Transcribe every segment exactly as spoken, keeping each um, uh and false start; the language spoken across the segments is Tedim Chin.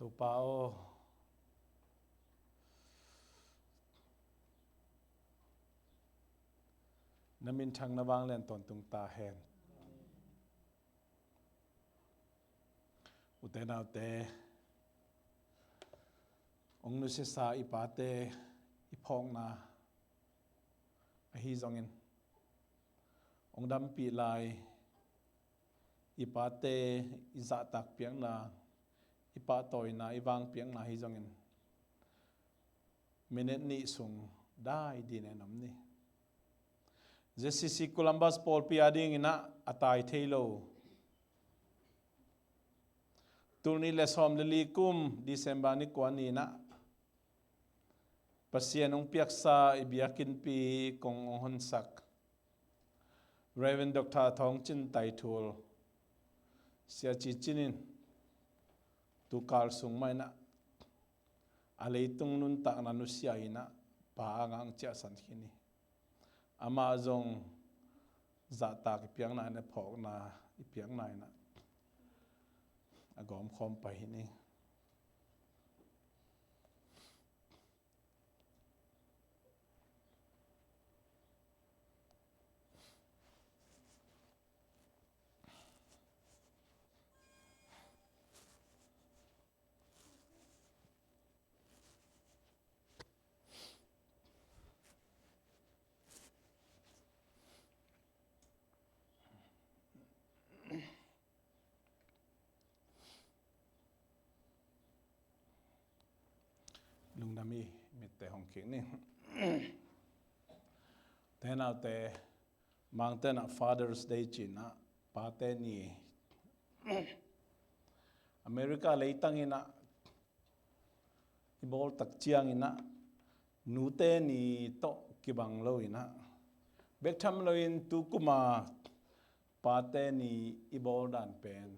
Topa aw, na minthang na vanglian tawntung ta hen. Ute naute, hong nusiasa i pate i phawkna ahi zongin, hong dampih lai i pate i zahtak piakna, i pahtawina, i vang piakna ahi zongin, minute nih sung dai ding in om ni. J C C Columbus pawlpi a dingin ah a tai thei lo, tul nih le sawm le li kum December ni kua ni-in ah Pasian hong piaksa i biakinnpi kong hong honsak Reverend Doctor Thawng Cin Taithul, Sia Ci Cin in tukal sung mah in ah a leitung nuntakna nusia in ah pa a ngah ciahsan khin hi. Amah zong zahtak i piakna in ah, phawkna i piakna in ah a gawm khawm pah hi ni. Lungdam hi. Mitte hong khik ni. Ute naute, Mangte in ah Father's Day ci-in ah pate ni, America leitang in ah i bawl tak ciangin ah nute ni tawh kibang lo in ah, bek tham loin tu kum a pate ni i bawl dan pen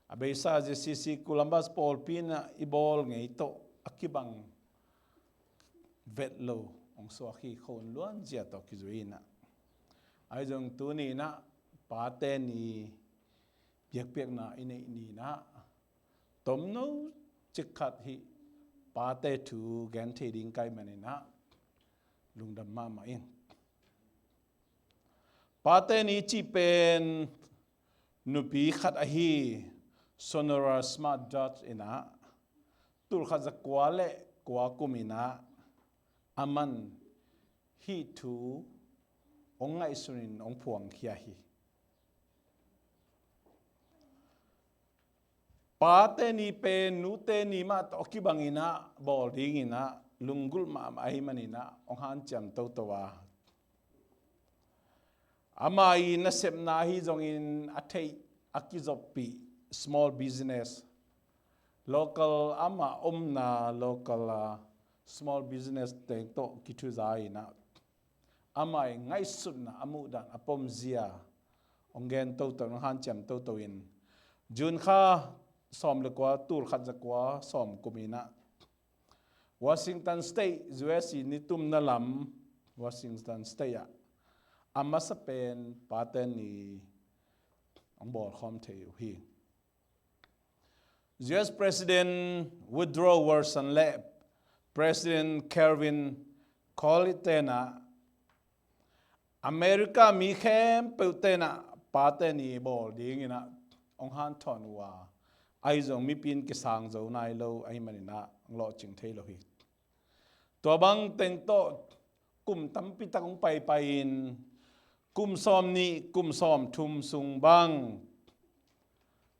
a beisa J C C Columbus pawlpi in ah i bawl ngei tawh a kibang vet lo hong suak hi. Khua luanzia tawh kizui in ah, ahi zong tuni in ah pate ni biakpiakna i neih ni in ah, tomno cik khat hih pate thu gen thei ding ka hih manin ah lungdam mahmah ing. Pate ni cih pen nupi khat ahi Sonora Smart Judge in ah tul khat za kua le kua kum in ah aman hih thu hong ngaihsun in hong phuangkhia hi. Pate ni pen nute ni mah tawh kibang in ah bawl ding in ah lunggulh mahmah ahih manin ah hong hanciam toto a, ama i nasepna ahi zongin a theih a kizoppih small business, local, ama omna local a small business teng tawh kithuza in ah ama i ngaihsutna, a muhdan, a pomzia hong gen toto, hong hanciam toto in June kha sawm le kua, tul khat za kua sawm kum in ah Washington State, U S i nitumna lam Washington State ah a masa pen pate ni hong bawl khawm thei uh hi. U S President Woodrow Wilson le President Calvin Coolidge in ah America mi khempeuh in ah pate ni bawl ding in ah hong hanthawn uh a, ahi zong mipi in kisang zo nai lo ahih manin ah hong lawhcing thei lo hi. Tua bang teng tawh kum tampi tak hong paipai in, kum sawm nih, kum sawm thum sung bang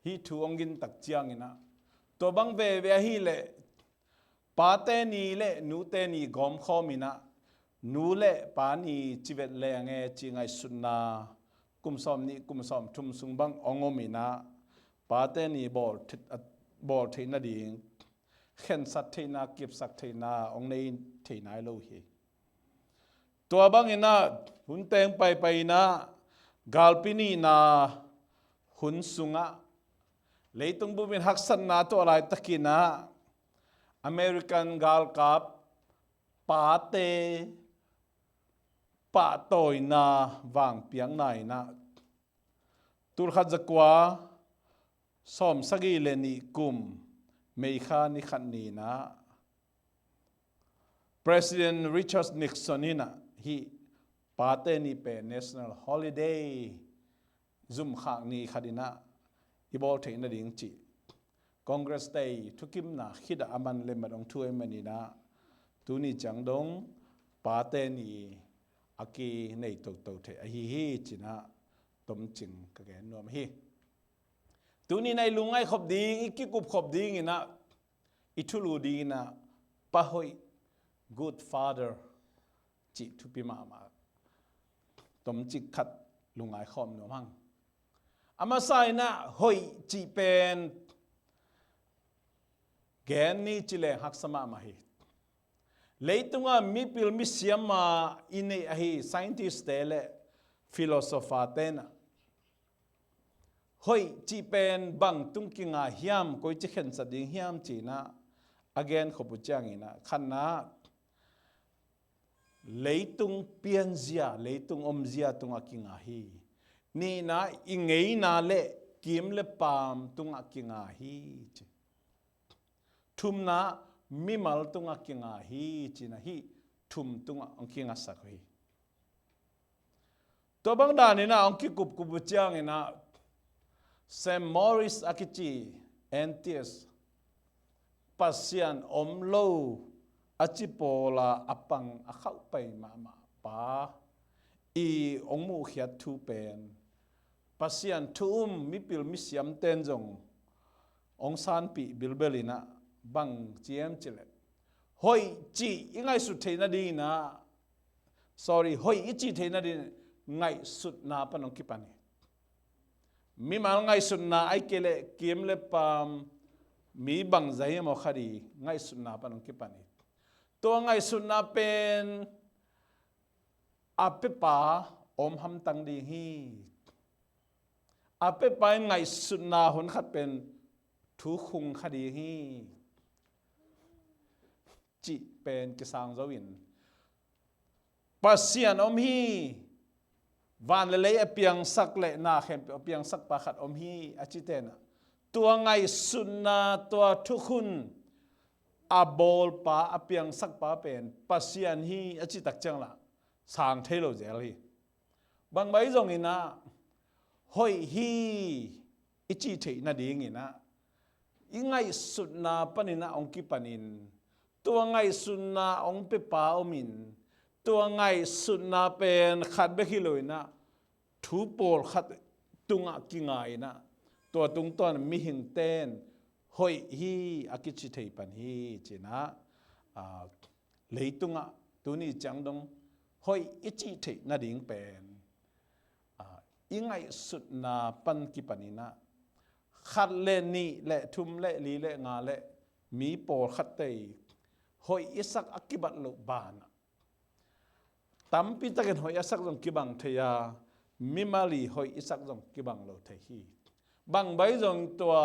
hih thu hong gin tak ciangin ah, tua bang veve ahih leh pate ni le nute ni gawmkhawm in ah, nu le pa ni ci vet leng e ci ngaihsutna kum sawm nih, kum sawm thum sung bang hong om in ah, pate ni bawl thei, bawl theih nading khensat theihna, kipsak theihna hong nei thei nai lo hi. Tua bang in ah hun teng paipai in ah galpi nihna hun sungah leitung bup in haksatna tuah laitakin ah American galkap pate pahtawina vangpiakna in ah tul khat za kua sawm sagih le nih kum May kha ni khat ni-in ah President Richard Nixon in ah hih Pate Ni pen national holiday, zumkhak ni khat in ah i bawl theih nading cih Congress te i thukimna khit ah a man le mat hong thu ahih manin ah tuni ciang dong Pate Ni a kinei toto thei ahi hi ci-in ah tomcing ka gen nuam hi. Tuni-in ah i lungngaih khop ding, i kikup khop dingin ah, i thulu dingin ah Pa Hoih, Good Father cih thupi mahmah tomcik khat lungngaih khawm nuam hang. A masa in ah hoih cih pen gen ni ci leng haksa mahmah hi. Leitungah mipil misiam mah i neih ahi scientist te le philosopher te in ah hoih cih pen bang tung kinga hiam, koici khensat ding hiam ci-in ah a gen khop uh ciangin ah, khatna, leitung pianzia, leitung omzia tungah kinga hi. Nihna, i ngeina le kim le paam tungah kinga hi ci. Thumna, mimal tungah kinga hi ci-in ah hih thum tungah hong kingasak uh hi. Tua bang danin ah hong kikupkup uh ciangin ah Saint Maurice a kici atheist, Pasian om lo a ci pawl a pang a khauhpai mahmah pa i hong muhkhiat thu pen Pasian thu um mipil misiam ten zong hong sanpih bilbel in ah bang ci hiam cih leh hoih cih i ngaihsut theih nadingin ah, sorry, hoih i cih theih nadingin ngaihsutna pan hong kipan hi. Mimal ngaihsutna ahih kei leh kim le paam mi bangzah hi maw kha ding ngaihsutna pan hong kipan hi. Tua ngaihsutna pen a pepa om hamtang ding hi. A pepa in ngaihsutna hun khat pen thukhung kha ding hi cih pen kisang zo in Pasian om hi, van le lei a piangsak le na khempeuh a piangsak pa khat om hi a ci ten ah tua ngaihsutna, tua thukhun a bawlpa, a piangsakpa pen Pasian hi a cih tak ciang lah sang thei lo zel hi. Bang bang zongin ah hoih hi i cih theih nadingin ah i ngaihsutna panin ah hong kipanin tua ngaihsutna hong pepa om in tua ngaihsutna pen khat bek hi lo in ah thu pawlkhat tungah kinga in ah tua tungtawn mihingte in hoih hi a kici thei pan hi ci-in ah, aa, leitungah tuni ciang dong hoih i cih theih nading pen, aa, i ngaihsutna pan kipan in ah khat le nih le thum le li le nga le mi pawlkhatte hoih i sak a kibat loh banah tampi takin hoih a sak zong kibang thei a, mimal i hoih i sak zong kibang lo thei hi. Bang bang zong tua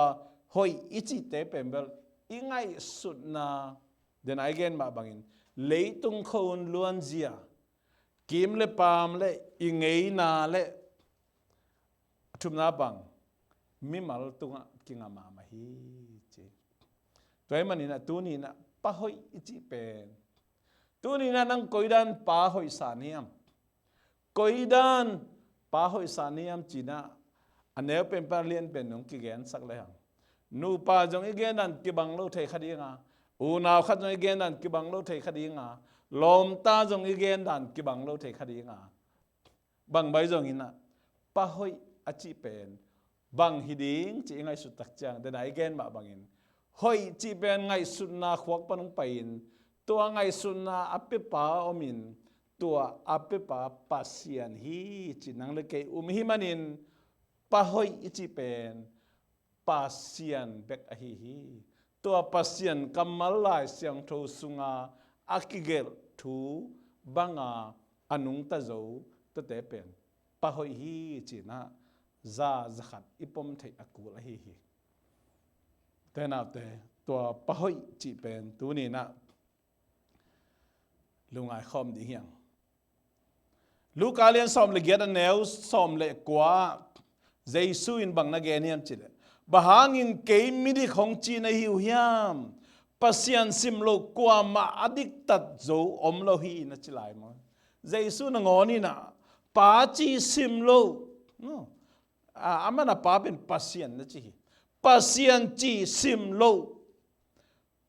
hoih i cihte pen bel i ngaihsutna, den a i gen mah bangin leitung khua-un luanzia, kim le paam le i ngeina le a thumna bang mimal tungah kinga mahmah hi ci. Tua ahih manin ah tuni in ah pa hoih i cih pen, tuni in ah nang koidan pa hoihsa na hiam, koidan pa hoihsa na hiam ci-in ah a neu pen pan a lian pen nong kigensak le hang, nupa zong i gen dan kibang lo thei kha ding a, unau khat zong i gen dan kibang lo thei kha ding a, lawmta zong i gen dan kibang lo thei kha ding a, bang bang zongin ah pa hoih a cih pen bang hi ding ci i ngaihsut tak ciang, den a i gen mah bangin hoih cih pen ngaihsutna khuak pan hong pai-in tua ngaihsutna a pepa om in tua a pepa Pasian hi ci nang le kei um i hih manin pa hoih i cih pen Pasian bek ahi hi. Tua Pasian kammal Lai Siangtho sunga a kigelh thu banga a nungta zo tuate pen pa hoih hi ci-in ah za, za khat i pom theih a kul ahi hi. Te naute, tua pa hoih cih pen tuni in ah lungngai khawm ding hi hang. Luka lian sawm le giat a neu sawm le kua ah Jesu in bang na gen hiam cih leh, Bang hangin kei midik hong ci na hi uh hiam? Pasian sim lo kuamah a diktat zo om lo hi na ci lai maw? Jesu nangawn in ah Pa ci sim lo. No. A, amah na Pa pen Pasian na ci hi. Pasian ci sim lo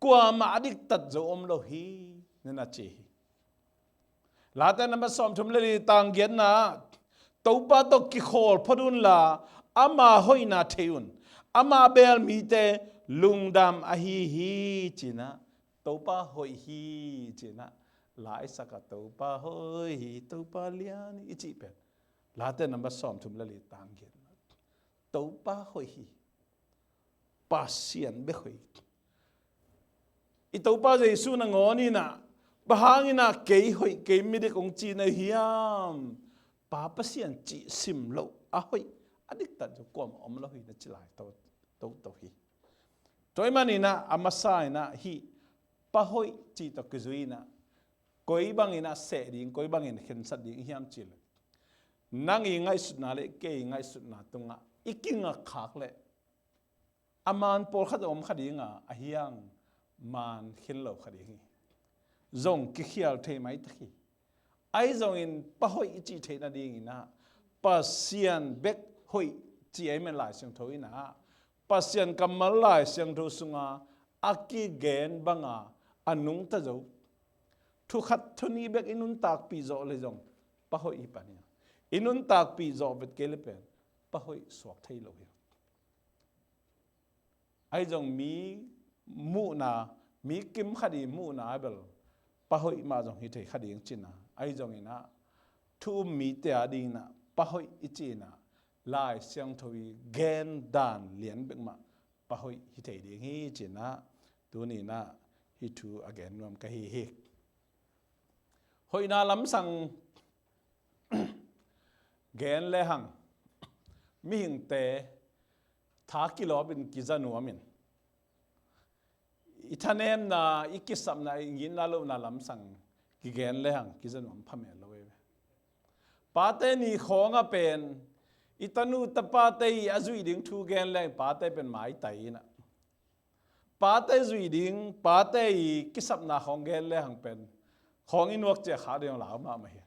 kuamah a diktat zo om lo hi, na na ci hi. Late number sawmthum le li tang giatna, Topa tawh kikhawl phot unla, ama hoihna thei un. Ama beel mite lungdam ahi hi, ci-in ah, Topa hoih hi, ci-in ah, la i sak a, Topa hoih hi, Topa lian hi, i cih pen Late number sawmthum le li tang giatna, Topa hoih hi. Pasian bek hoih. I Topa Jesu nangawn in ah, bang hangin ah kei hoih, kei midik hong ci na hiam? Pa Pasian cih sim lo a hoih a diktat zo kuamah om lo hi na ci lai to, to, to hi. Tua ahih manin ah a masa in ah hih Pa hoih cih tawh kizui in ah koi bangin ah seh ding, koi bangin khensat ding i hiam cih leh, nang i ngaihsutna le kei i ngaihsutna tungah i kingak khak leh a maan pawlkhat om kha ding a, a hiang maan khin lo kha ding hi. Zong kikhial thei maitak hi. Ahi zongin Pa hoih i cih theih nadingin ah Pasian bek hoih ci ahih manin Lai Siangtho in ah Pasian kammal Lai Siangtho sunga a kigen banga a nungta zo thu khat thu nih bek i nuntakpih zawh leh zong Pa hoih hi pan hi. I nuntakpih zawh vet kei leh pen Pa hoih suak thei lo hi. Ahi zong mi muhna, mi kim khat i muhna ah bel Pa hoih mah zong hi thei kha ding ci-in ah, ahi zongin ah thu um mite adingin ah Pa hoih i cih in ah Lai Siangtho i gen dan lian bek mah Pa hoih hi thei ding hi ci-in ah tuni-in ah hih thu a gen nuam ka hi hi. Hoihna lamsang gen lehang mihingte tha kilawpin kiza nuamin, i thanemna, i kisapna, i ngitna lohna lamsang kigen lehang kiza nuam phameh lo ei ve. Pate ni khawngah pen i tanu tapate i a zuih ding thu gen lehang pate pen maitai in ah, pate zuih ding, pate i kisapna khawng gen lehang pen khawng i nuak ciah khak ding lau mahmah hi.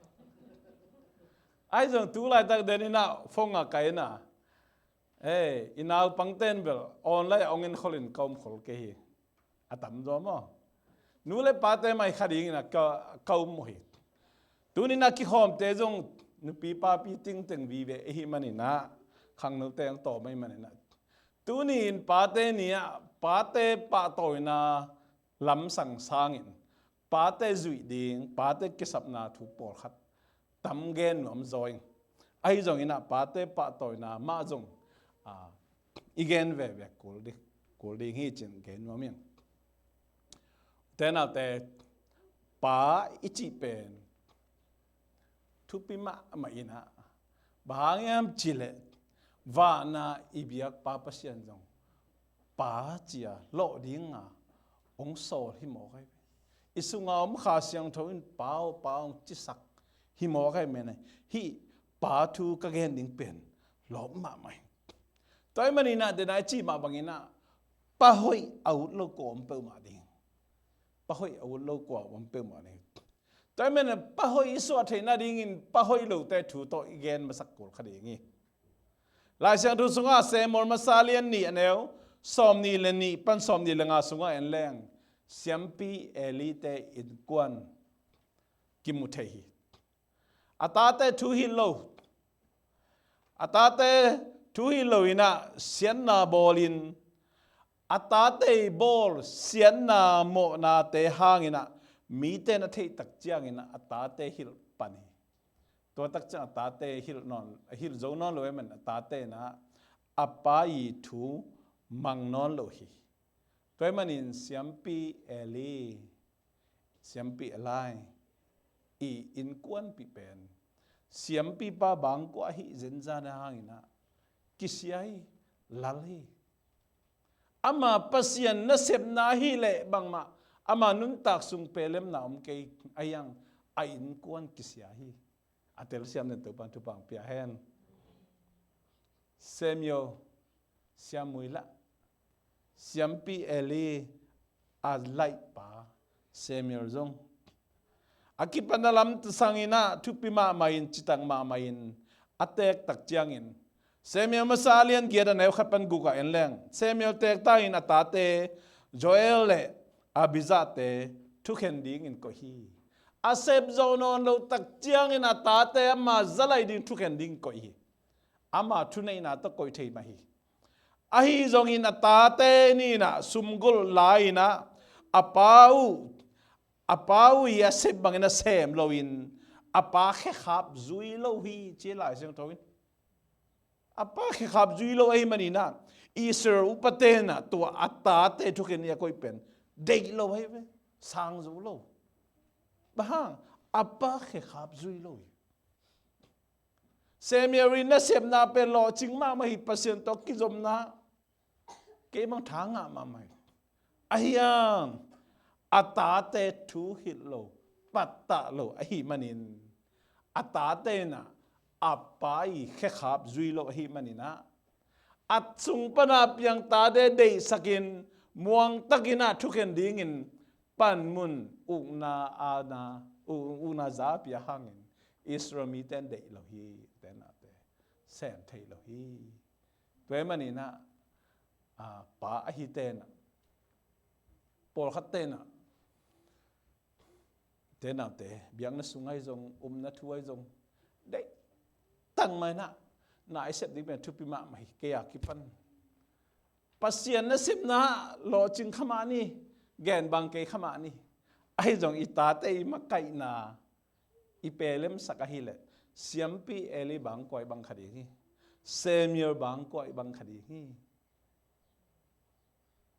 Ahi zong tu laitak den in ah phone ah kai in ah, ei, i naupangte in bel online ah hong en kholin ka om khol kei hi. A tamzaw maw? Nu le pate mai kha dingin ah ka, ka um uh hi. Tuni-in ah kikhawmte zong nupi papi tingteng vive i hih manin ah khangnote hong tawm ahih manin ah tuni-in pate ni-ah pate pahtawina lamsang sangin pate zuih ding, pate kisapna thu pawlkhat tam gen nuam zaw ing. Ahi zongin ah pate pahtawina mah zong, a, i gen veve kul ding, kul ding hi ci-in gen nuam ing. Ute naute, Pa i cih pen thupi mahmah in ah, bang hang hiam cih leh vanah i biak Pa Pasian zong Pa ci-a lawh dinga hong sawl hi mawk ahi ve. I sunga om Kha Siangtho in Pa aw, Pa aw hong cisak hi mawk ahi manin ah, hih Pa thu ka gen ding pen lawp mahmah hi. Tua ahih manin ah, den a i cih mah bangin ah, Pa hoih a ut lo kua om peuhmah ding. Pa hoih a ut lo kua om peuhmah ding. Tua ahih manin ah Pa hoih i suah theih nadingin Pa hoih lote thu tawh i gen masak kul kha ding hi. Lai Siangtho sungah Samuel masa lian nih, a neu sawmnih le nih pan sawmnih le nga sungah en leng, siampi Eli-te innkuan kimu thei hi. A tate thu hilh lo, a tate thu hilh lo in ah siatna bawlin, a tate bawl siatna mawhnate hangin ah mite na theih tak ciangin ah a tate hilh pan hi. Tua tak ciang a tate hilh nawn, hilh zo nawn lo ahih manin a tate in ah a pa i thu mang nawn lo hi. Tua ahih manin siampi Eli, siampi Eli i innkuanpih pen siampipa bangkua ahih zenzan hangin ah kisia hi, lal hi. Ama Pasian nasepna ahih leh bangmah ama nuntak sung pelemna om kei, a hiang a innkuan kisia hi. A telsiam den Topa'n thupha pia hen. Samuel Siamui lah, siampi Eli a laihpa Samuel zong a kipatna lam sanginah thupi mahmahin, citak mahmahin a teektak ciangin, Samuel masa a lian giat a neu khat pan guk ah en leng, Samuel teekta in a tate Joel le Abijahte thukhen dingin koih hi. A sep zo nawn lo tak ciangin a tate ama zalai ding thukhen dingin koih hi. Ama thuneihna tawh koih thei mah hi. Ahi zongin a tate ninah sumgulh lai-inah a pa uh, a pa uh i a sep bangin a sem loin a pa khekhap zui lo hi, ci Lai Siangtho in. A pa khekhap zui lo ahi maninah Israel upa tenah tua a tate thukhen i a koih pen deih lo ahi ve, sang zo lo. Bang hang? A pa khekhap zui lo hi. Samuel in nasepna pen lawhcing mahmah hi, Pasian tawh kizopna kei bang tha ngah mahmah hi. Ahi hang a tate thu hilh lo, pattah lo ahi manin a tate inah a pa i khekhap zui lo ahi maninah a sung pana piang tate deihsakin muangtakinah thukhen dingin panmun ukna ana, u-, ukna za a pia hangin Israel mite in deih lo hi, tenate sem thei lo hi. Tua ahih maninah a, pa ahi tenah, pawlkhat tenah, tenaute biakna sung ahi zong, umna thu ahi zong, deih tangmah inah na i sep ding pen thupi mahmah hi. Kei a kipan Pasian nasepna lawhcing kha mah ni, gen bang kei kha mah ni. Ahi zong i tate i makaihna i pelemsak ahileh siampi Eli bang koih bang kha ding hi. Samuel bang koih bang kha ding hi.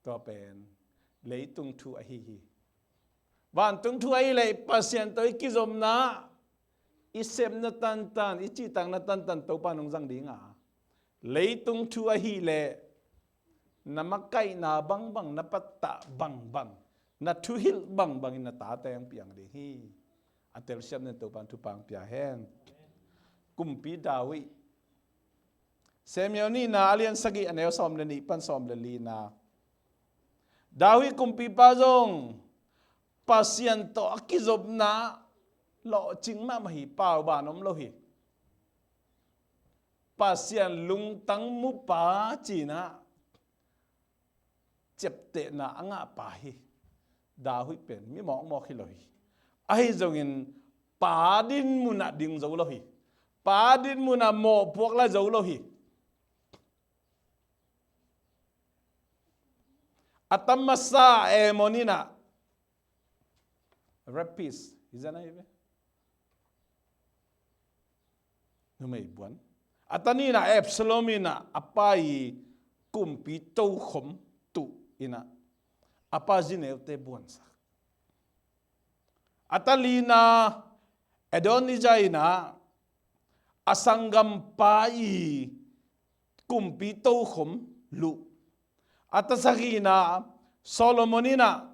Tua pen leitung thu ahi hi. Vantung thu ahileh Pasian tawh i kizopna, i sepna tantan, i cihtakna tantan Topa nong zang dinga, leitung thu ahileh na makaihna bangbang, na pattah bangbang, na thuhilh bangbangin na tate ang piang ding hi. A telsiam nen Topan thupha ang pia hen. Kumpi David, Samuel nihna a lian sagih a neu sawm le nih pan sawm le lina. David kumpipa zong Pasian tawh a kizopna lawhcing mahmah hi, pauban om lo hi. Pasian lungtang mupa cinah ciaptehna a ngahpa hi. David pen mi mawkmawk hi lo hi. Ahi zongin pa dinmunah ding zo lo hi. Pa dinmunah mawhpuak lai zo lo hi. A tam masa Amnon inah, rapist hi zan ahi ve, numei buan. A ta nihna Absalom inah a pa i kumpi tokhom tuh inah a pa zineute buansak. A ta lina Adonijah inah a sanggampa i kumpi tokhom luh. A ta sagihna Solomon inah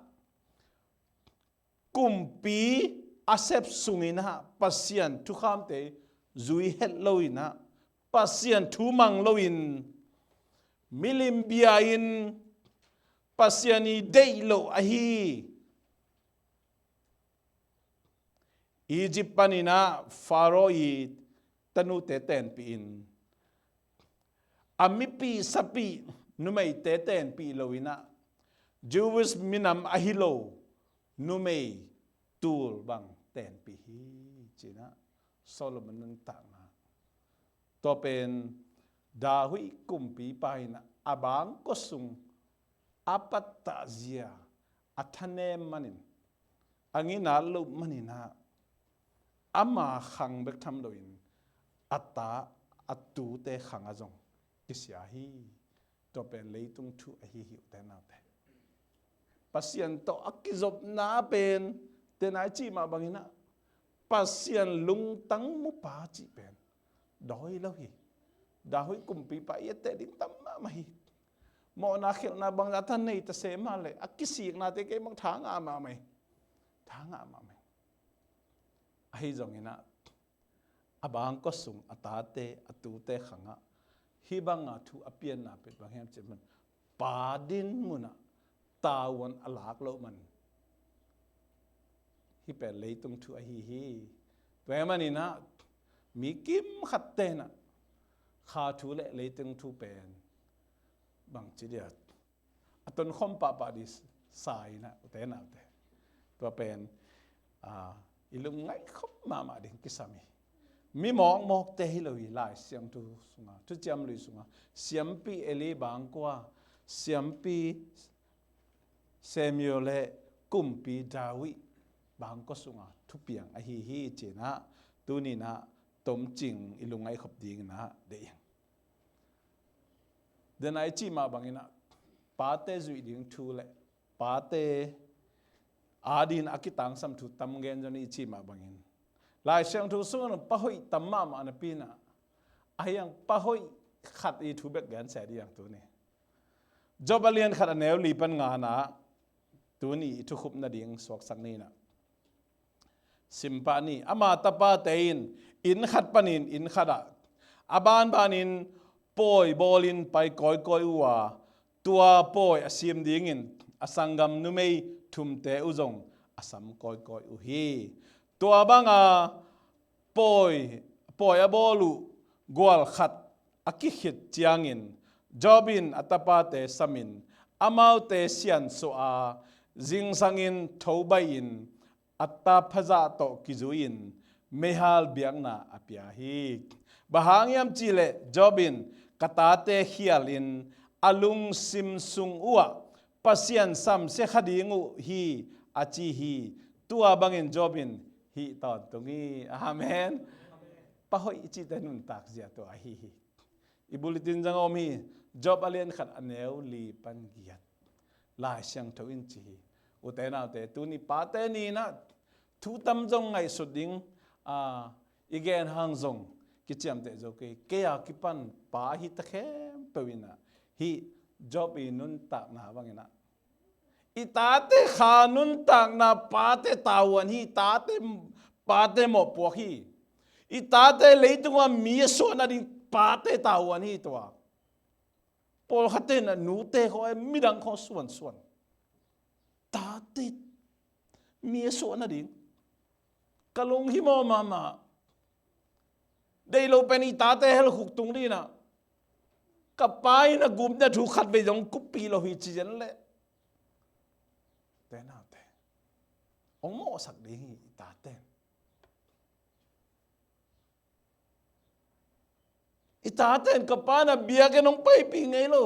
kumpi a sep sunginah Pasian thukhamte zui het loinah Pasian thu mang loin milim bia-in Pasian i deih loh ahi Egypt paninah Pharaoh i tanute tenpihin a mipih sapih numeite tenpih loinah Jewish minam ahi lo numei tul bang tenpih hi, cinah Solomon nuntakna. Tua pen David kumpipa inah a bangkua sung a pattahzia a thanem manin, a nginat loh maninah ama khang bek tham loin a ta, a tute khangah zong kisia hi. Tua pen leitung thu ahi hi, ute naute. Pasian tawh a kizopna pen tena i cih mah banginah Pasian lungtang mupa cih pen dawi lo hi. David kumpipa i etteh ding tam mahmah hi. Mawhna khelhna bangzah ta nei ta se mah leh a kisiknate kei bang tha ngah mahmah hi. Tha ngah mahmah hi. Ahi zonginah a bangkua sung a tate a tute khangah Hih banga thu a pianna pen bang hiam cih man, Pa din munah tavuan a lak loh man, hih pen leitung thu ahi hi. Tua ahih maninah mi kimkhat tenah kha thu le leitung thu pen bangci dia a tonkhawm pahpah ding sa inah, ute naute, tua pen, ah, i lungngaih khop mahmah ding kisam hi. Mi mawkmawkte hi lo hi. Lai Siangtho sunga, Thuciam Lui sunga, siampi Eli bangkua, siampi Samuel le kumpi David bangkua sunga thupiang ahi hi cinah, tuninah tomcing i lungngaih khop dinginah deih ing. Dena i cih mah banginah pate zuih ding thu le pate adin a kitangsam thu tam gen zong i cih mah bangin, Lai Siangtho sungah pa hoih tam mahmah napi inah, a hiang pa hoih khat i thu bek gen se dih hiang tuni. Job a lian khat a neu li pan ngana, tuni i thukhupna ding suaksak ninah. Simpah ni, ama tapate in inn khat panin inn khatah a banbanin pawi bawlin pai kawikawi uh a, tua pawi a sim dingin a sanggam numei thumte uh zong a sam kawikawi uh hi. Tua banga pawi, pawi a bawl uh gual khat a kikhit ciangin Job in a tapate samin amaute siansuah a, zingsangin thobaihin a taphazah tawh kizui-in meihal biakna a pia hi. Bang hang hiam cihleh Job in, ka tate khialin a lungsim sung uhah Pasian samsia kha ding uh hi, a ci hi. Tua bangin Job in hih tawntung hi. Amen. Pa hoih i cihte nuntak zia tua ahi hi. I bulletin zang om hi. Job a lian khat a neu li pan giat. Lai Siangtho in ci hi. Ute naute, tuni pate ninah thu tam zong ngaihsut ding, a, i gen hang zong kiciamteh zo kei. Kei a kipan pa ahi ta khempeuh inah hih Job i nuntakna banginah i tate kha nuntakna pate tavuan hi. Tate, pate mawhpuak hi. I tate leitungah mi a suah nading pate tavuan hi tua. Pawlkhatte inah nute khawng, midang khawng suansuan. Tate mi a suah nading. Ka lunghimawh mahmah. Deih lo pen i tate helkhuk tung dinah, ka pa in a gupna thu khatvei zong kuppih lo hi ci zen leh, ute naute, hong mawhsak ding hi i tate. I tate in ka pa in a biakinn hong paipih ngei lo.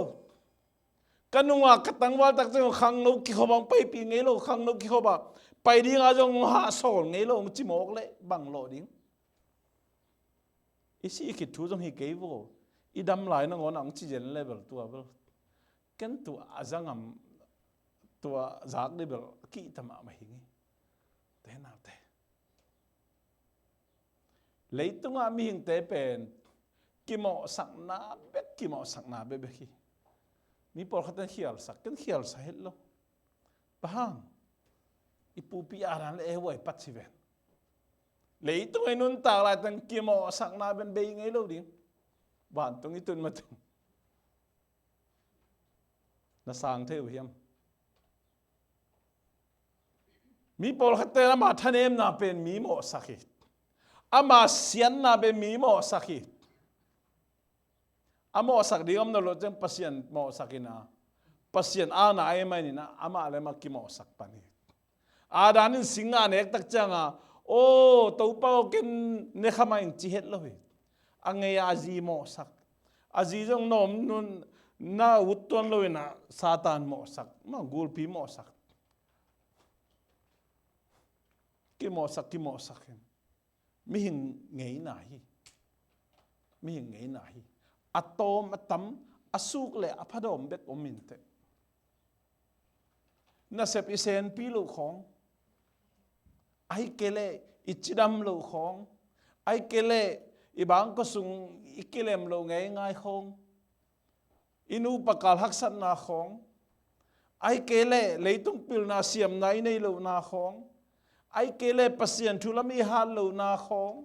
Ka nungak ka tangval tak ciang khangno kikhop ah hong paipih ngei lo. Khangno kikhop ah pai dinga zong hong hahsawl ngei lo, hong ci mawk leh bang lawh ding. I sih khit thu zong hi kei vo. I dam lai nangawn ah hong ci zen leh bel tua bel, ken tua a za ngam, tua zak dih bel a kihta mahmah hi ngei. Ute naute, leitungah mihingte pen kimawhsakna bek, kimawhsakna bekbek hi. Mi pawlkhatte in khialsak, ken khialsak het lo. Bang hang? I pupi Adam le Eva i pat hi ven. Leitungah i nuntak laitang kimawhsakna pen bei ngei lo ding. Vantung i tun matung na sang thei uh hiam? Mi pawlkhatte in ama thanemna pen mi mawhsak hi. Ama siatna pen mi mawhsak hi. A mawhsak ding om nawn lo ciang Pasian mawhsak inah, Pasian aana ahih maninah amah le amah kimawhsak pan hi. Adam in sing a nek tak cianga, aw Topa aw, ken ne kha mah ing ci het lo hi. A ngei a zi mawhsak. A zi zong na om nunah ut tuan lo inah Satan mawhsak, mah gulpi mawhsak. Kimawhsak, kimawhsak hi. Mihing ngeina hi. Mihing ngeina hi. A tawm a tam, a suk le a phadawm bek om inteh. Nasep i senpi loh khawng, ahih kei leh i cidam loh khawng, ahih kei leh i bangkua sung i kilem loh ngeingai khawng, i nupa kal haksatna khawng, ahih kei leh leitung pilna siamna i nei lohna khawng, ahih kei leh Pasian thu lam i hat lohna khawng,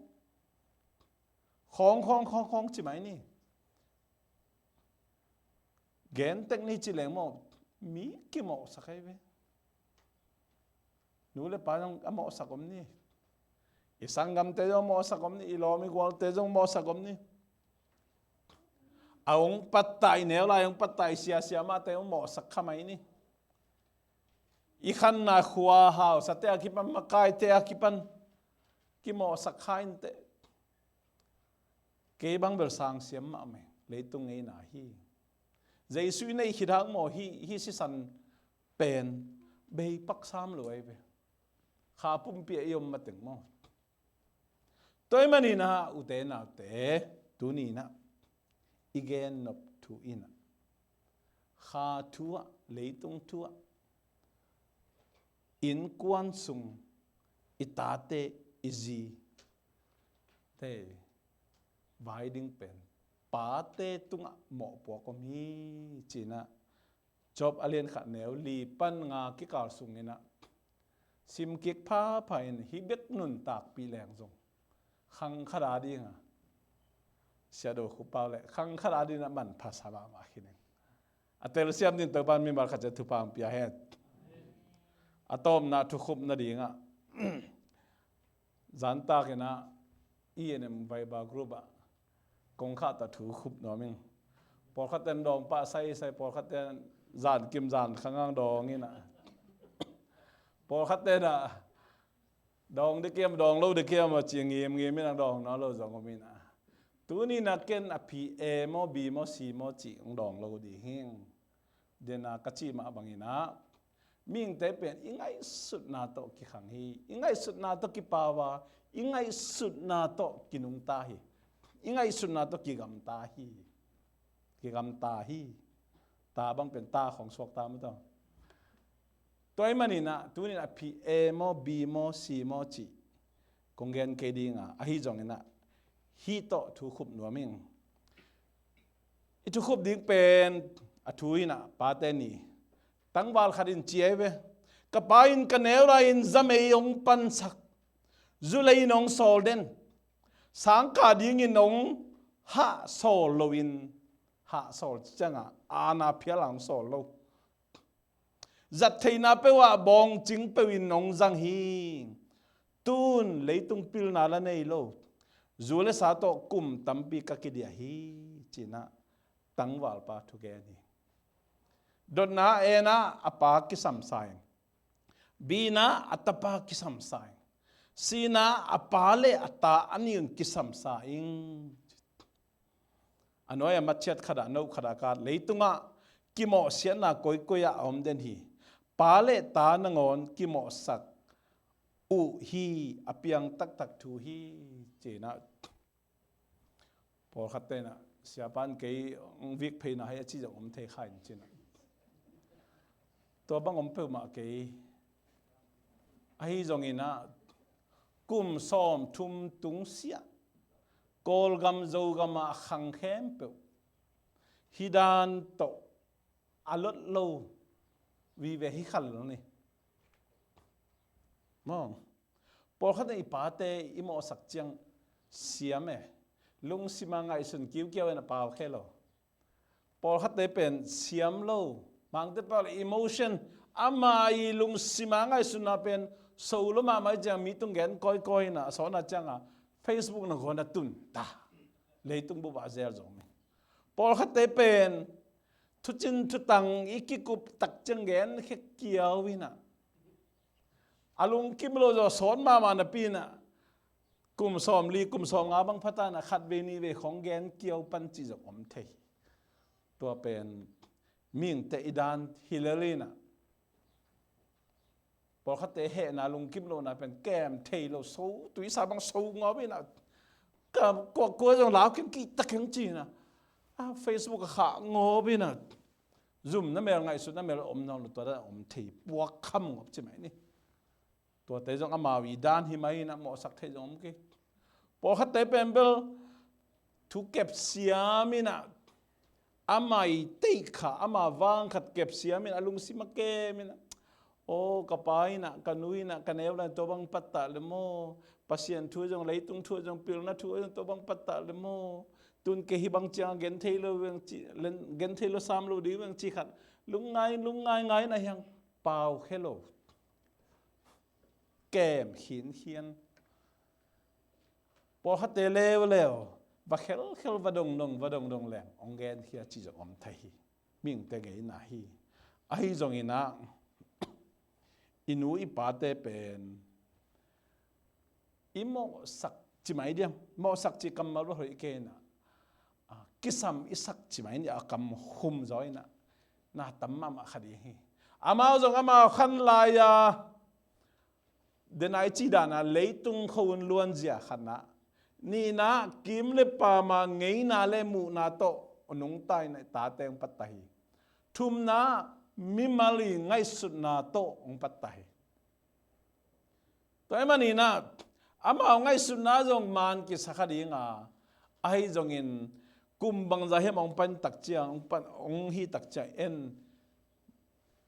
khawng, khawng, khawng, khawng ci mai ni. Gen tek ni ci leng maw, mi kimawhsak ahi ve. Nu le pa zong a mawhsak om ni. I sanggamte zong mawhsak om ni, i lawm i gualte zong mawhsak om ni. A hong pattah, i neu lai hong pattah, i sia siamahte hong mawhsak kha mai ni. I khanna khua hausate a kipan, makaite a kipan kimawhsak kha inteh. Kei bang bel sang siam mahmah, leitung ngeina hi. Jesu i neih khit hang maw, hih, hih sisan pen bei pak sam lo ahi ve. Kha pumpi ah i om mateng maw. Tua ahih manin ah, ute naute, tuni-in ah i gen nop thu in ah, kha thu ah, leitung thu ah, innkuan sung i tate, i zite vai ding pen pate tungah mawhpuak om hi, ci-in ah Job a lian khat neu li pan nga kikal sungin ah sim kik phapha in, hih bek nuntakpih leng zong khang khat a ding a, Sia Do Khup Pau le khang khat a ding a manpha sa mahmah khin ing. A telsiam ding Topa'n mimal khat ciat thupha hong pia hen. A tawpna thukhup nading ah, zantakin ah E N M Viber group ah kong khahtak thu khup nuam ing. Pawlkhat ten dawng pah saisai, pawlkhat ten zan kim zan kha ngang dawng in ah, pawlkhat ten ah dawng ding hiam, dawng lo ding hiam a ci ngimngim in ah dawng nawn lo zong om in ah. Tuni-in ah ken a P A maw, B maw, C maw cih hong dawng lo ding hi ing. Dena ka cih mah bangin ah, mihingte pen i ngaihsutna tawh kikhang hi, i ngaihsutna tawh kipau a, i ngaihsutna tawh kinungta hi, i ngaihsutna tawh kigamta hi. Kigamta hi. Ta bang pen ta khawng suakta maw taw. Tua ahih manin ah, tuni-in ah P A maw, B maw, C maw cih kong gen kei ding a, ahi zongin ah hih tawh thu khup nuam ing. I thu khup ding pen a thu in ah, pate ni, tangval khat in ci ahi ve. Ka pa in ka neu lai-in zamei hong pansak, zulei in hong sawl den, sangkah dingin hong hahsawl loin, hahsawl ciangah aana phial a hong sawl lo, zat theihna peuh ah bawngcing peuh in hong zang hi. Tun leitung pilna la nei lo, zu le sa tawh kum tampi ka kidiah hi, ci-in ah tangvalpa thugen hi. Dotna A-in ah a pa kisamsa in, B-in ah a tapa kisamsa in, C-in ah a pa le a ta a nih un kisamsa ing. A nuai a matchiat khat ah, note khat ah ka, leitungah kimawhsiatna koikoi ah a om den hi. Pa le ta nangawn kimawhsak uh hi, a piang taktak thu hi, ci-in ah. Pawlkhatte in ah, siapa in kei hong vik phei na hi a ci zong om thei kha in, ci-in ah. Tua bang om peuhmah kei. Ahi zongin ah, kum sawmthum tung siah Kawlgam Zogam ah a khang khempeuh hih dan tawh a lot lo vive hi kha lo ni. Maw, pawlkhat in i pate i mawhsak ciang siam e, lungsima ngaihsun kiukiau in a pau khe lo. Pawlkhatte pen siam lo, mangte pau le emotion, ama i lungsima ngaihsunna pen so lo mahmah i ciang mi tung gen kawikawi in a, a sawtna ciangah Facebook nangawn a tun ta, leitung bup ah a zel zong mi. Pawlkhatte pen thucin thutang i kikup tak ciang gen khek kiau in a, a lungkim lo zaw sawt mahmah napi in a, kum sawmli, kum sawmnga bang phata in a, khatvei nihvei khawng gen kiau pan cih zong om thei. Tua pen mihingte i dan hi lel in a, pawlkhatte hehna lungkim lohna pen kem thei lo, so, tuisa bang so ngawp in a, ka kuakua zong lau keng kihtak keng ci in a, a Facebook a khah ngawp in a, zumna mel, ngaihsutna mel om nawn lo, tua dan om thei, puak kham ngawp ci mai ni. Tuate zong amau i dan hi mai in a, mawhsak thei zong om kei. Pawlkhatte pen bel thu kep siam in a, ama i teih kha, ama vang khat kep siam in a, a lungsim a kem in a, aw, ka pa in a, ka nu in a, ka neu lai-in tua bang pattah le maw, Pasian thu zong, leitung thu zong, pilna thu zong tua bang pattah le maw, Tun kei hih bang ciang a genthei lo veng ci, len-, genthei lo sam lo ding veng ci khat. Lungngai, lungngai ngai na hiang pau khe lo. Kem khinkhian. Pawlkhatte leuleu va khelkhel, va dongdong, va dongdong leng hong genkhia ci zong om thei hi. Mihingte ngeina hi. Ahi zongin ah i nu i pate pen i mawhsak ci mai diam, mawhsak ci kammal va hoih kei inah, ah, kisam i sak ci mai ni a kam khum zaw inah na tam mahmah kha ding hi. Amau zong amau khan lai-a denai ci dana leitung kho un luanzia khatna, nihna kim le pama ngeina le muhna tawh nungta inah i tate hong patta hi. Thumna mimal i ngaihsutna tawh hong patta hi. Tua ahih maninah amau ngaihsutna zong man kisa kha dinga, ahi zongin kum bangza hiam hong pan takciang, hong pan, hong hi takciang en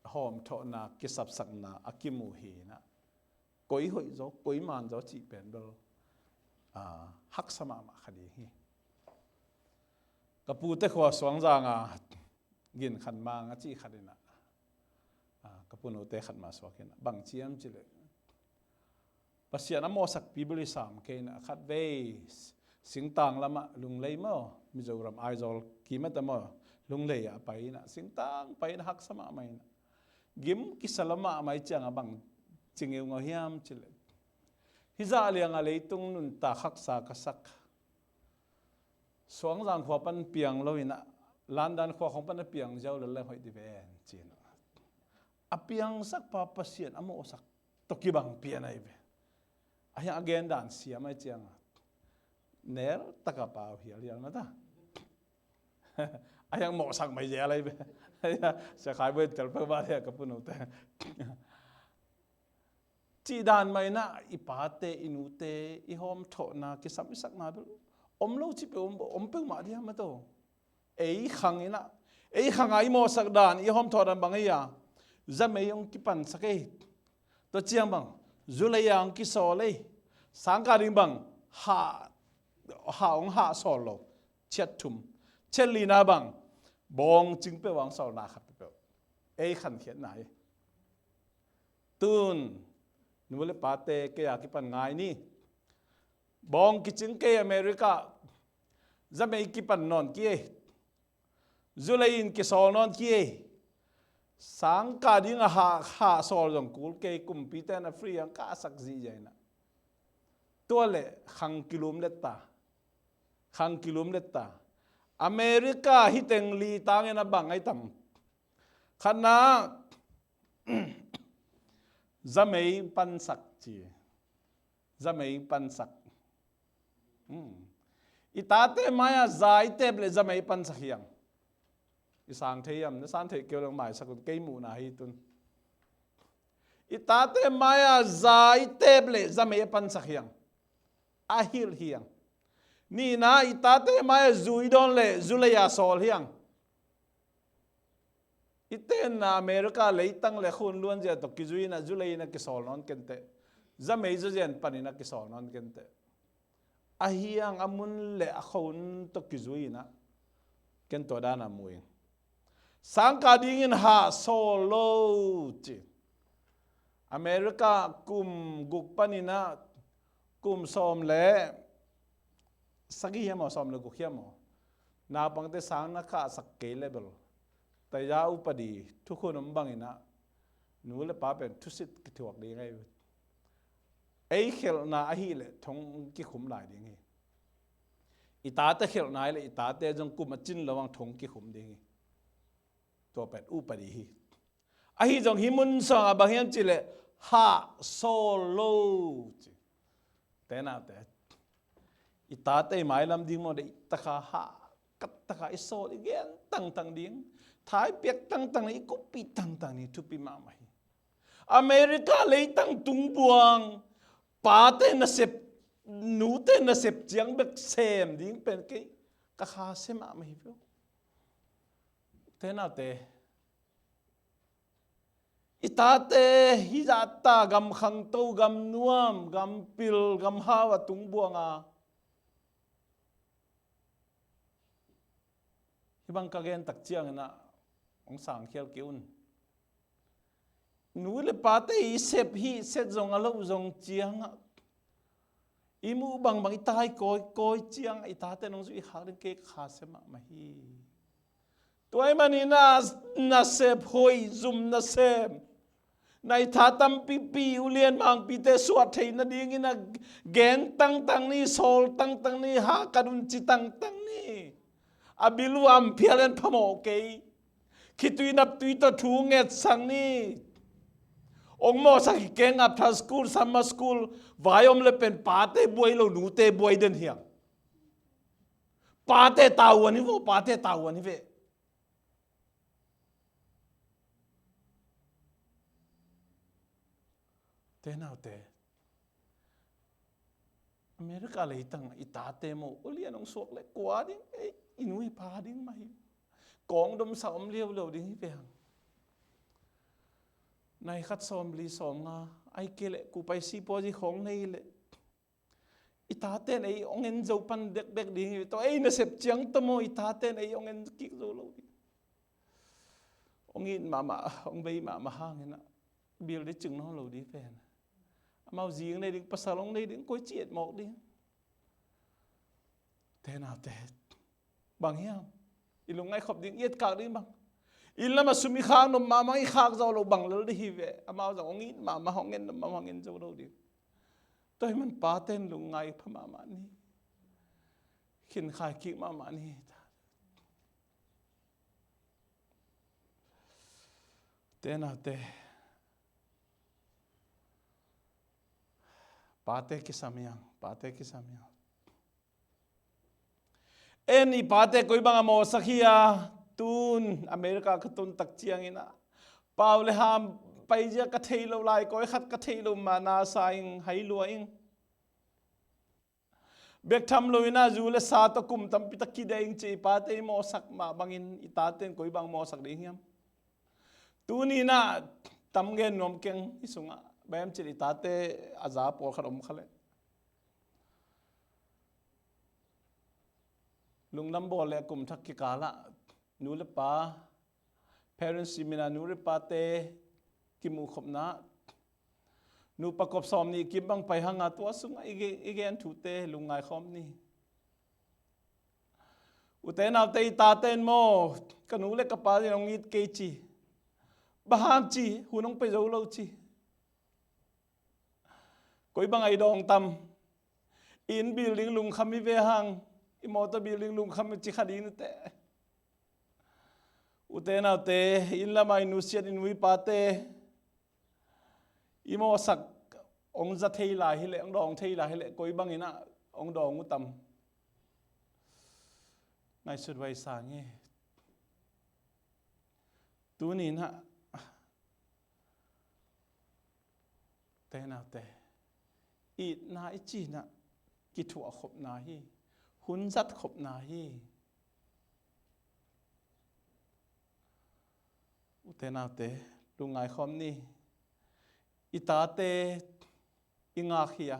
hawmthawhna, kisapsakna a kimu hinah. Koi hoih zaw, koi man zaw cih pen bel, ah, haksa mahmah kha ding hi. Ka pute khua Suangzanga gin khan mang a cih khat inah, ah, ka punute khat mah suak inah bang ciam cileh Pasian a mawhsakpi bel i sam kei inah khat vei singtang lamah Lunglei maw, Mizoram Aizawl kimata maw, Lunglei ah a pai inah singtang pai inah haksa mahmah inah gim kisa lamah a mai ciangah bang ci ngeungau hiam cileh hizah liangah leitung nuntak haksa ka sak Suangzang khua pan piang lo inah London khua khong pan a piang ziau lel leng hoih ti ven ci inah a piangsak pa Pasian a mawhsak tawh kibang pian ahi ve. A hiang a gen dan siam ahi cianga nel taka pau hialhial mata. A hiang mawhsak mai zel ahi ve. Sia khai buai tel pek ba lia ka punute. Cih dan mah inah i pate, i nute, i hawmthawhna, kisam i sakna bel om lo cih peuh om, om peuhmah diam a to. Ei khang inah, ei khanga i mawhsak dan, i hawmthawh dan bang ei a, zamei hong kipansak ei. Tua ciang bang zulei a hong kisawl ei. Sangkah ding bang hah, hah hong hahsawl lo. Chiat thum. Chiat lina bang bawng cing peuh a hong sawlna khat peuh ei khankhiatna hi. Tun nu le pate kei a kipan ngai ni. Bawng kicing kei America. Zamei kipan nawn kei ei. Zulei in kisawl nawn kei ei. Sangkah dinga hah, hahsawl zong kul kei, kumpite na free ang kahsak zihziah inah. Tua le khang kilum letta. Khang kilum letta. America hi teng li tangin a bang ai tam. Khatna zamei pansak ci. Zamei pansak. Hmm. I tate mai-ah za i tep leh zamei pansak hiang. I sang thei hiam, na sang thei kei uh leng maisak un, kei muhna hi tun. I tate mai-ah za i tep leh zamei a pansak hiang. A hilh hiang. Nihna, i tate mai-ah zu i dawn leh zulei a sawl hiang. I tenna America leitang le khun luanzia tawh kizui inah zulei inah kisawl nawn kenteh. Zamei zazian pan inah kisawl nawn kenteh. A hiang a mun le a khun tawh kizui inah ken tua dana mu ing. Sangkah dingin hahsawl lo ci. America kum guk pan inah kum sawm le sagih hiam aw, sawm le guk hiam aw, naupangte sang na khahsak kei leh bel taya upadi thukhun om bang inah nu le pa pen thusit kithuak ding ahi. Ei khelhna ahih leh thong kikhum lai ding hi. I tate khelhna ahih leh i tate zong kum a cin lo ang thong kikhum ding hi. Tua pen upadi hi. Ahi zong hih mun sangah bang hiam cih leh hahsawl lo ci. Tenate, i tate i mailam ding maw, deih taka hah, kat taka i sawl, i gen tangtang ding, tha i piak tangtang ding, i kuppih tangtang ding thupi mahmah hi. America leitang tungbuang pate nasep, nute nasep ciang bek sem ding pen kei ka kha se mahmah hi peuh. Tenate, i tate hih zahta gam khangto, gam nuam, gam pil, gam hau a tungbuanga Bang ka gen tak ciangin ah hong sangkhial kei un. Nu le pate i sep hi set zong a loh zong ciangah i muh bangbang i tai kawikawi ciangah i tate nong zuih i khak ding kei ka kha sia mahmah hi. Tua ahih manin ah nasep hoih, zum nasep, na i tha tampipi ulian mangpite suah theih nadingin a gen tangtang ni, sawl tangtang ni, hahkat un ci tangtang ni. A bil uh a phial en phamawh kei. Khitui naptui tawh thu ngetsang ni. Ong mawhsak hi keng, after school, summer school, vai om le pen pate buai lo, nute buai den hiam. Pate tavuan hi vo, pate tavuan hi ve. Te naute, America leitang i tate maw, ulian hong suak le kua ding, ei, i nu i pa ding mah hi. Kawng domsa om liauliau ding hi ve hang. Nai khat sawmli sawmnga, ai kei le kupai sipuazi khawng nei le i taten ei hong en zo pan dekdek ding hi. Tua ei nasep ciang tawh maw i taten ei hong en kik zo lo ding. Hong it mahmah, hong bei mahmah hangin ah bil ding cing nawn lo ding pen. Amau zi hong nei ding, pasal hong nei ding, koi ci et mawk ding. Te naute, bang hiam? I lungngai khop ding, i etkak ding bang? Inn lam a sum i khak nop mahmah, i khak zo lo bang lel ding hi ve. Amau zong hong it mahmah, hong en nop mahmah, hong en zo lo ding. Tua ahih man paten lungngai pha mahmah ni. Khinkhai kik mahmah ni. Te naute, pate kisam hi hang, pate kisam hi hang. En i pate koi bang a mawhsak hi a, tun America ka tun tak ciangin ah pau le ham paizia ka thei lo, lai kawi khat ka thei lo, ma na sa ing, hai lua ing. Bek tham lo in ah zu le sa tawh kum tampi tak kidia ing ci i pate i mawhsak mah bangin i taten koi bang mawhsak ding hiam? Tuni in ah tam gen nuam keng i sungah, bang hiam cih leh i tate a za pawlkhat om kha leh. Lungdam bawl le kum thak kikal ah nu le pa, parents seminar, nu le pate kimuh khopna, nupa kop sawmnih kim bang pai hang a, tua sungah i ge-, i gen thute lungngai khawm ni. Ute naute, i taten maw, ka nu le ka pa in hong it kei ci, bang hang ci, hun hong pia zo lo ci. Koi bang a i dawng tam? I inn building lungkham hi ve hang, i mawtaw building lungkham hi ci kha ding ni teh. Ute naute, inn lam a i nusiat i nu i pate i mawhsak hong za thei lai hi leh, hong dawng thei lai hi leh, koi bangin ah hong dawng uh tam? Ngaihsut vai sang hi. Tuni in ah, te naute, itna i cih in ah kithuah khopna hi, hun zat khopna hi. Ute naute, lungngai khawm ni. I tate i ngak hi a,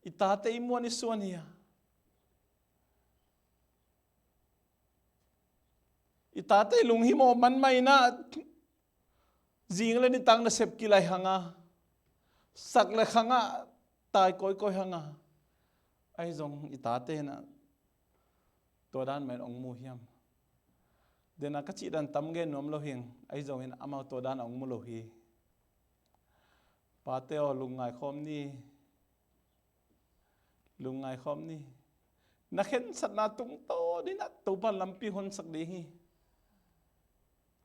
i tate i muan i suan hi a, i tate lunghimawh man mah in ah, zing le nitak nasep kilai hang a, sak le khang ah tai kawikawi hang a, ahi zong i tate in ah tua dan mah in hong mu hiam? Dena ka cih dan tam gen nuam lo hing, ahi zongin amau tua dan a hong mu lo hi. Pate aw, lungngai khawm ni. Lungngai khawm ni. Na khensatna tungtawn in ah Topa lampi honsak ding hi.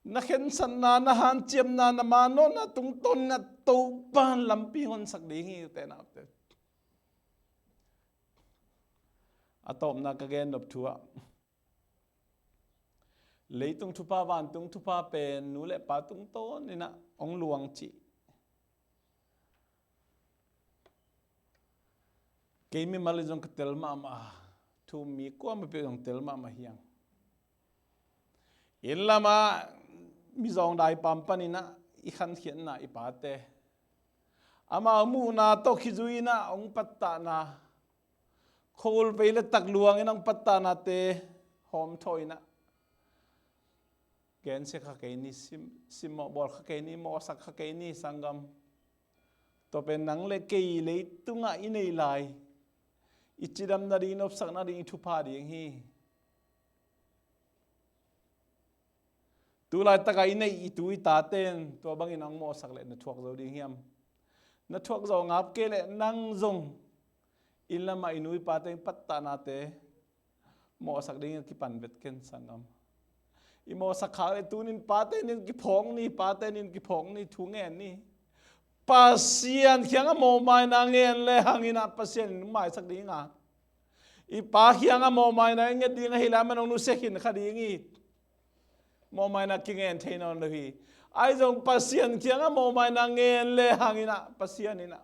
Na khensatna, na hanciamna, na manawhna tungtawn in ah Topa lampi honsak ding hi, ute naute. A tawpna ka gen nop thu ah, leitung thupha, vantung thupha pen nu le pa tungtawn in ah hong luang cih. Kei mimal in zong ka tel mahmah a, thu mi kuamah peuh zong tel mahmah hi hang. Inn lam ah mizawng dai pam panin ah i khankhiatna i pate, amau muhna tawh khizui in ah hong pattahna, khuavei le takluang in hong pattahnate hawmthawh in ah, gensia kha kei ni, sim, simmawh bawl kha kei ni, mawhsak kha kei ni, sanggam. Tua pen nang le kei leitungah i nei lai, i cidam nading, i nopsak nading, i thupha ding hi. Tu laitakah i neih i tu i taten tua bangin hong mawhsak leh na thuak zo ding hiam? Na thuak zo ngap kei leh nang zong inn lamah i nu i pate pattahnate mawhsak dingin kipan vet ken, sanggam. I mawhsak khak leh tunin pate nin kiphawk ni, pate nin kiphawk ni, thu ngen ni. Pasian kiangah mawhmaina ngen le hangin ah Pasian in hong maisak ding a, i pa kiangah mawhmaina i nget ding ahih leh aman hong nusia khin kha ding hi. Mawhmaina kingen thei nawn lo hi. Ahi zong Pasian kiangah mawhmaina ngen le hangin ah Pasian in ah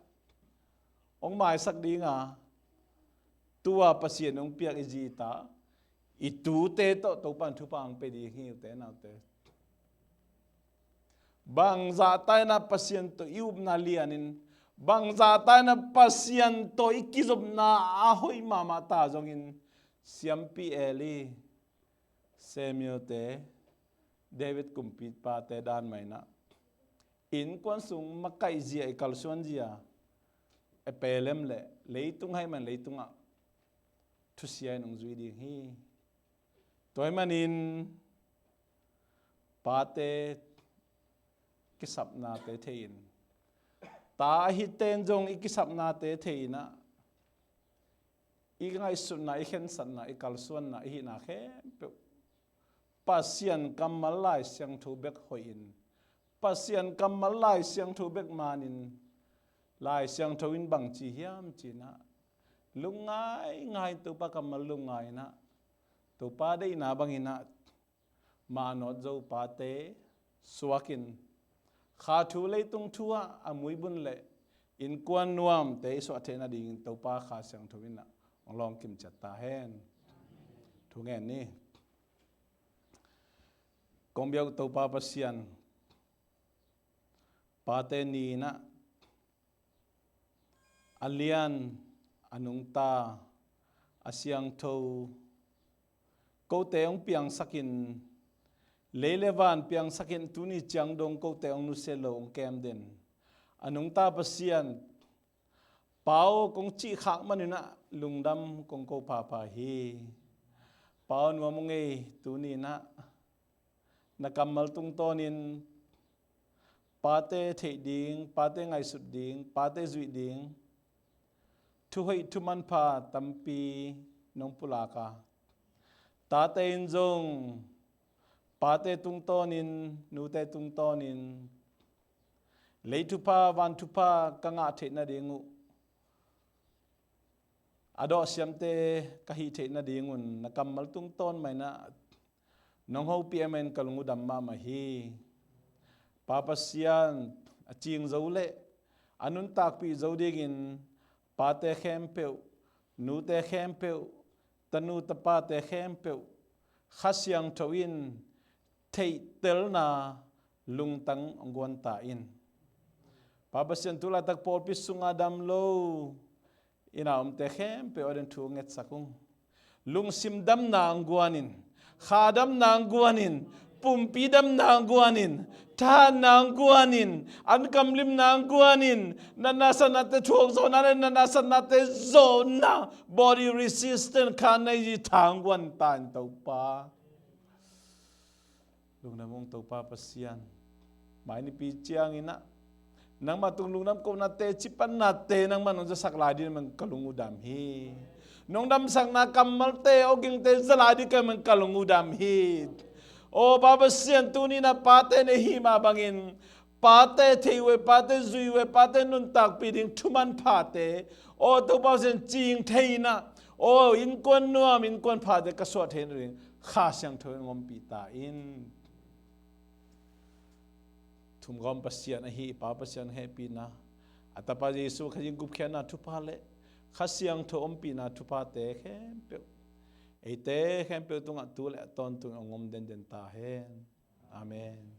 hong maisak ding a, tua Pasian hong piak i zi i ta, i tute tawh Topa'n thupha hong pia ding hi, ute naute. Bangzah ta in ah Pasian tawh i upna lianin, bangzah ta in ah Pasian tawh i kizopna a hoih mahmah ta zongin, siampi Eli, Samuel-te, David kumpipate dan mah in ah innkuan sung makaihzia, i kalsuanzia a pelem leh leitung ahih man leitungah thusia in hong zui ding hi. Tua ahih manin pate kisapnate thei in, ta ahiten zong i kisapnate thei in ah, i ngaihsutna, i khensatna, i kalsuanna, i hihna khempeuh Pasian kammal Lai Siangtho bek hoihin, Pasian kammal Lai Siangtho bek manin, Lai Siangtho in bangci hiam ci-in ah lungngaingai, Topa kammal lungngai in ah, Topa deihna bangin ah, mah a nawt zo pate suakin, kha thu leitung thu ah a muibun leh innkuan nuamte i suah theih nadingin Topa Kha Siangtho in ah hong lawngkim ciat ta hen. Thu ngen ni. Kong biak uh Topa Pasian, Pate Ni in ah a lian, a nungta, a siangtho kote hong piangsakin, lei le van piangsakin, tuni ciang dong kote hong nusia lo, hong kem den a nungta Pasian, Pa aw, kong cih khak manin ah lungdam kong ko phapha hi. Pa aw, nuam ung ei, tuni in ah na kammal tungtawnin pate theih ding, pate ngaihsut ding, pate zuih ding thuhoih thumanpha tampi nong pulak a, tate in zong pate tungtawnin, nute tungtawnin lei thupha, van thupha ka ngah theih nading uh, a dawhsiamte ka hih theih nadingun na kammal tungtawn mah in ah nong hopih ahih manin ka lung uh dam mahmah hi. Pa Pasian, a cing zo leh a nuntakpih zo dingin pate khempeuh, nute khempeuh, tanu tapate khempeuh Kha Siangtho in theihtelna lungtang hong guan ta in. Pa Pasian, tu laitak pawlpi sungah dam lo i na omte khempeuh ading thu ngetsak ung. Lungsim damna hong guanin, kha damna hong guanin, pumpi damna hong guanin, thahatna hong guanin, ankamlimna hong guanin, natna satnate thuak zawhna le natna satnate zawhna, body resistance, kha nei zi tha hong guan ta in Topa. Lungdam ung Topa Pasian. Mai nipi ciangin ah nangmah tung lungdam kohnate, cipannate nangmah nong zasak lai ding man ka lung uh dam hi. Nong damsakna kammalte, awgingte za lai ding ka man ka lung uh dam hi. Aw Pa Pasian, tuni in ah pate na hih mah bangin pate thei uh e, pate zui uh e, pate nuntakpih ding thumanphate, aw Topa Pasian, cing thei in ah, aw innkuan nuam, innkuan phate ka suah theih nading Kha Siangtho in hong ompih ta in. Thumgawm Pasian ahi i Pa Pasian hehpihna, a Tapa Jesu Khazih gupkhiatna thupha le Kha Siangtho ompihna thuphate khempeuh eite khempeuh tungah tu le a tawntung hong om denden ta hen. Amen.